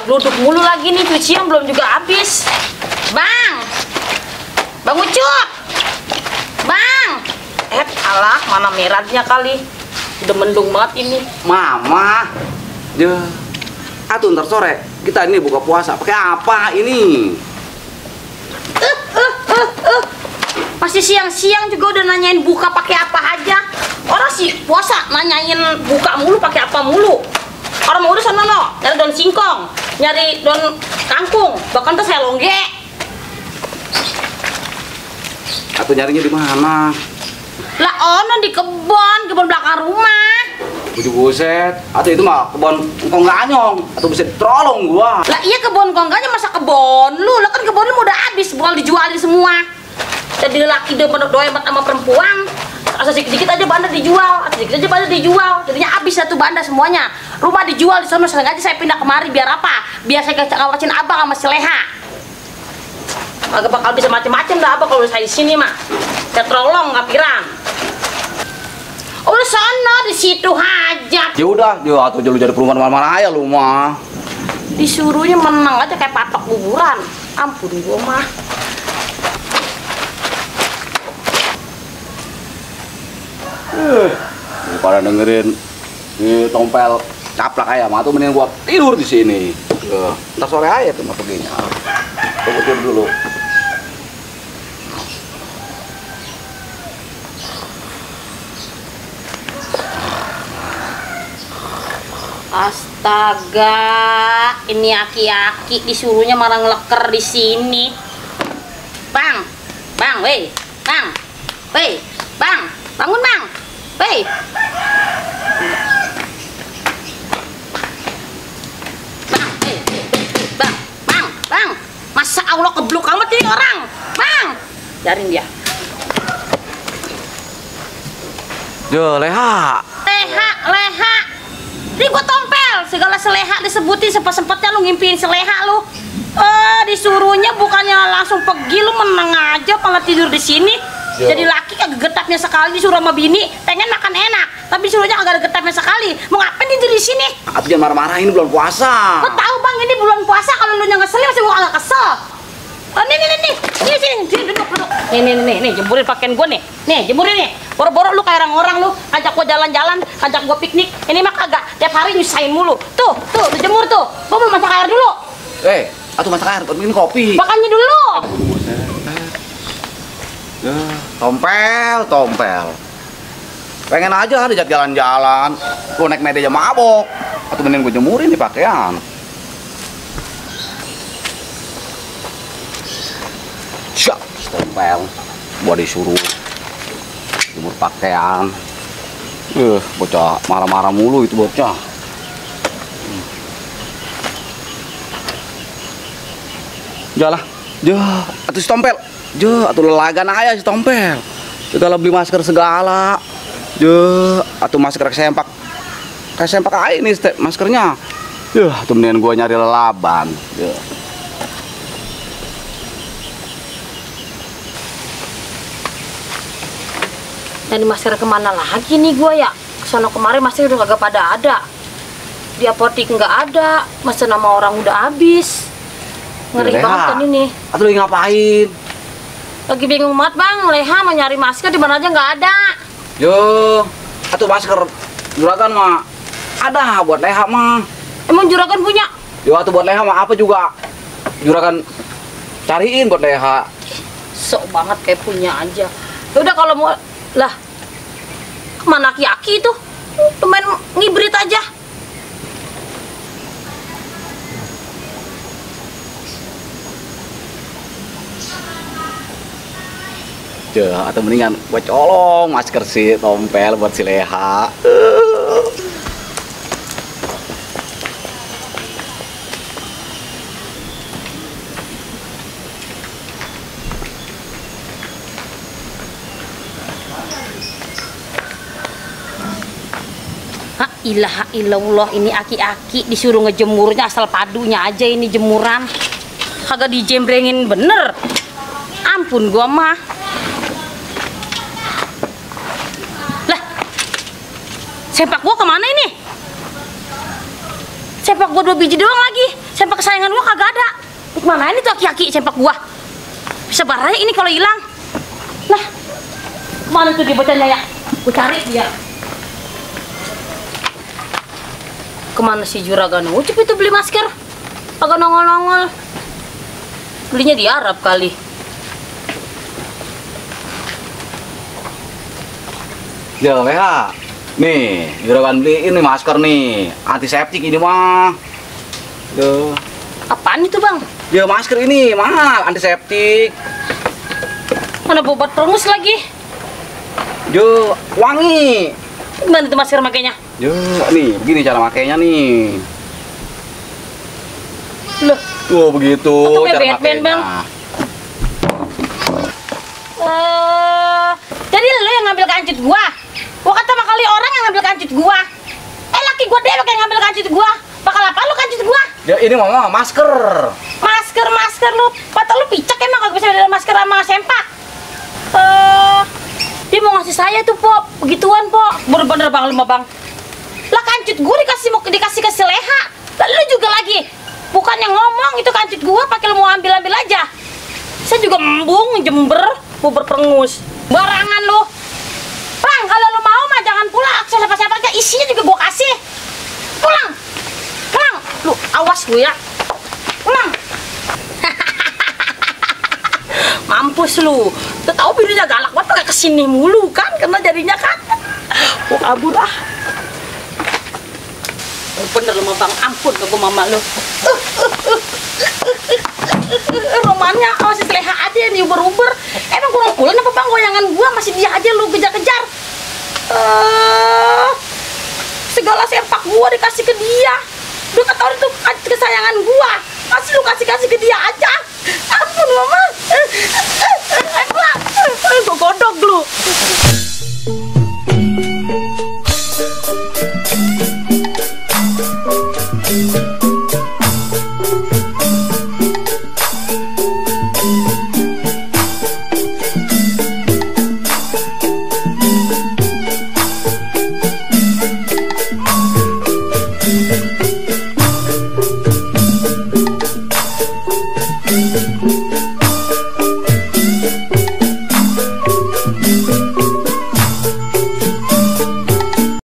geluduk mulu lagi nih, cucian belum juga habis. Bang Ucup, Bang. Alah, mana merahnya kali. Udah mendung banget ini. Mama, atuh ntar sore kita ini buka puasa. Pakai apa ini? Masih siang-siang juga udah nanyain buka pakai apa aja. Orang sih puasa nanyain buka mulu pakai apa mulu. Orang mau udah sana no, nyari daun singkong, nyari daun kangkung, bahkan tuh saya longge. Atuh nyarinya di mana? Lah ono di kebon belakang rumah. Bujuk buset, atau itu mah kebon engkong ganyong, atau bisa terolong gua. Lah iya kebon kongganya masa kebon lu, lah kan kebon lu udah habis, bakal dijualin semua. Jadi laki dia doyan sama perempuan, asal sedikit aja banda dijual, jadinya habis satu banda semuanya. Rumah dijual di sana, sengaja saya pindah kemari biar apa? Biar saya ngawasin abang sama si Leha. Agak bakal bisa macem-macem dah abang kalau saya di sini mah. Saya terolong nggak pirang. Udah sana di situ aja. Ya udah, dia atau lu jadi perumahan mana aja lu mah. Disuruhnya menang aja kayak patok kuburan. Ampun gua mah. Pada dengerin di tompel caplak ayam, atau mending gua tidur di sini. Ntar sore aja tuh mah perginya. Gua tidur dulu. Astaga, ini aki-aki disuruhnya malah ngeleker di sini. Bang, weh, bang, bangun bang, weh. Bang, masa Allah keblok amat ini orang, bang, biarin dia. Leha. Ini gua tompel, segala seleha disebutin sempat-sempatnya lu ngimpiin seleha lu. Disuruhnya bukannya langsung pergi lu menang aja malah tidur di sini. Jadi laki kagak getapnya sekali disuruh sama bini, pengen makan enak, tapi disuruhnya kagak ada getapnya sekali. Mau ngapain tidur di sini? Atuh jangan marah-marah, ini bulan puasa. Gua tahu bang, ini bulan puasa, kalau lu ngeselin masih gua kagak kesel. Sini, duduk. Nih, jemurin pakaian gua nih. Nih, jemurin nih. Boro-boro lu kayak orang-orang lu, ajak gua jalan-jalan, ajak gua piknik. Ini mah kagak, tiap hari nyusahin mulu. Tuh, dijemur tuh. Gua mau masak air dulu. Atuh masak air, bikin kopi. Makannya dulu. Tompel. Pengen aja diajak jalan-jalan. Gua naik meja mabok. Atau mending gua jemurin di pakaian. Siap, tompel. Gua disuruh jemur pakaian. Bocah marah-marah mulu itu bocah. Jalah, atuh si tompel. Atuh lelagan aja si tompel. Segala beli masker segala. Atuh masker kesempak. Kesempak aja ini maskernya. Atuh mendingan gua nyari lelaban. Nyari masker kemana lagi nih gua ya? Kesana kemarin masker udah kagak pada ada. Di apotek nggak ada, mesen nama orang udah habis. Ngeri banget kan ini. Atuh lagi ngapain? Lagi bingung banget bang, Leha mau nyari masker di mana aja nggak ada. Atuh masker juragan mah ada buat Leha mah. Emang juragan punya? Atuh buat Leha mah apa juga juragan cariin buat Leha. Sok banget kayak punya aja. Udah kalau mau lah, kemana aki-aki itu? Main ngibrit aja. Atau mendingan buat colong masker si tompel buat si Leha. Ilaha illallah, ini aki-aki disuruh ngejemurnya asal padunya aja ini jemuran. Kagak dijembrengin bener. Ampun gua mah. Lah, sempak gua kemana ini? Sempak gua 2 biji doang lagi. Sempak kesayangan gua kagak ada. Mana ini tuh aki-aki sempak gua? Bisa baraya ini kalau hilang. Lah, kemana tuh dia bocahnya ya? Gua cari dia. Kemana si Juragan Ucup itu beli masker? Agak nongol-nongol. Belinya di Arab kali. Ya, Leha. Nih, Juragan beli ini masker nih, antiseptik ini mah. Duh. Apaan itu, Bang? Ya masker ini mahal, antiseptik. Mana obat perengus lagi? Yo, wangi. Gimana itu masker makainya? Yo, nih, begini cara makainya nih. Loh, Tuh begitu oh, cara Batman, makainya. Bang. Jadi lo yang ngambil kancut gua? Gua kata mah kali orang yang ngambil kancut gua. Laki gua dewek yang ngambil kancut gua. Bakal apa lu kancut gua? Ya ini mama masker. Masker lu. Mata lu picek emang kalau bisa beda masker sama sempak. Dia mau ngasih saya tuh, Pop. Begituan, Pop. Bener-bener Bang lu mah, Bang. Lah kancut gua dikasih ke si Leha. Lah lu juga lagi. Bukan yang ngomong itu kancut gua, pakai lu mau ambil-ambil aja. Saya juga embung, Jember, bubur perengus. Barangan lu. Bang, kalau lu mau mah jangan pulang. Akses siapa-siapa aja, isinya juga gua kasih. Pulang. Pulang. Lu awas lu ya. Pulang. Mampus lu. Tuh tahu bininya galak banget pakai kesini mulu kan, karena jadinya kan. Gua kabur ah. Bener lu mah Bang, ampun ke mama lu. Romannya masih Leha aja nih uber-uber. Emang kurang pulen apa Bang goyangan gua, masih dia aja lu kejar-kejar. Segala sempak gua dikasih ke dia. Lu kata orang itu kesayangan gua, masih lu kasih ke dia aja. Ampun mama.